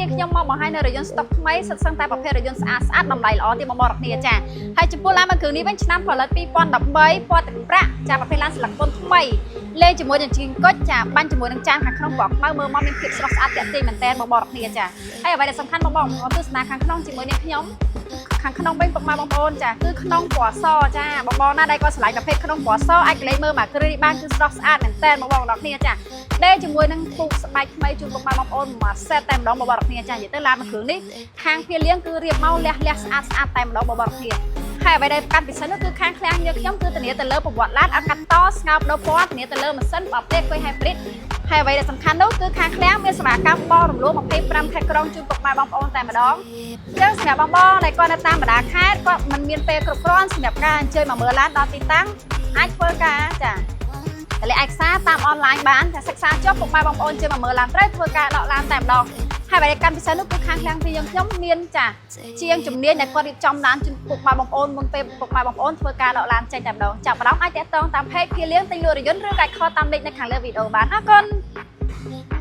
នេះនាងខ្ញុំមកបង្ហាញនៅរថយន្តស្តុកថ្មីសិតសឹងតែប្រភេទរថយន្តស្អាតស្អាតតម្លៃល្អទៀតបងប្អូនគ្នាចាហើយចំពោះឡានមួយគ្រឿងនេះវិញឆ្នាំផលិត2013ពណ៌ទឹកប្រាក់ចាប្រភេទឡានស្លឹកពុនថ្មីលេងជាមួយនឹងជីងគុជចាបាញ់ជាមួយនឹងចានខាងក្នុងពណ៌ខ្មៅមើលមកមានភាពស្រស់ស្អាតទាក់ទាញមែនទែនបងប្អូនគ្នាចាហើយអ្វីដែលសំខាន់បងប្អូនទស្សនាខាងក្នុងជាមួយនាងខ្ញុំខាងក្នុងវិញពុកម៉ែបងប្អូនចាគឺក្នុងពណ៌សចាបងប្អូនណាដែលគាត់ស្រឡាញ់ប្រភេទក្នុងពណ៌សអាចកលេចមើលមកគ្រឿងនេះបានគឺស្រស់ស្អាតមែនទែនបងប្អូនទាំងគ្នាចា ដេជាមួយនឹងពូកស្បែកថ្មីជូនពុកម៉ែបងប្អូនមួយសេតតែម្ដងបងប្អូនគ្នាចានិយាយទៅឡានមួយគ្រឿងនេះខាងភៀលៀងគឺរៀបមកលះលះស្អាតស្អាតតែម្ដងបងប្អូនគ្នាហើយអ្វីដែលកាន់ពិសេសនោះគឺខាងឃ្លាំងយើងខ្ញុំគឺធានាទៅលើប្រវត្តិឡានអត់កាត់តស្ងោបដូរពណ៌ធានាទៅលើម៉ាស៊ីនបត់ទេគុយ hybrid ហើយអ្វីដែលសំខាន់នោះគឺខាងឃ្លាំងមានសេវាកម្មបរំលោះ25ខេត្តក្រុងជូនពុកម៉ែបងប្អូនតែម្ដងចឹងសម្រាប់បងបងដែលគាត់នៅតាមបណ្ដាខេត្តគាត់មិនមានពេលគ្រប់គ្រាន់សម្រាប់ការអញ្ជើញមកមើលឡានដល់ទីតាំងអាចធ្វើការចា តម្លាក់ឯកសារតាមអនឡាញបានតែសិក្សាចុះពុកម៉ែបងប្អូនជឿមកមើលឡានត្រូវធ្វើការដកឡានតែម្ដងហើយបើកាន់ពិសេសនោះគឺខាងឃ្លាំងពីយើងខ្ញុំមានចាជាងជំនាញដែលគាត់រៀបចំឡានជូនពុកម៉ែបងប្អូនមុនពេលពុកម៉ែបងប្អូនធ្វើការដកឡានចេញតែម្ដងចាប់អារម្មណ៍អាចតាក់ទងតាម page ភីលៀងទិញលក់រថយន្តឬក៏អាច call តាមលេខនៅខាងលើវីដេអូបានអរគុណ។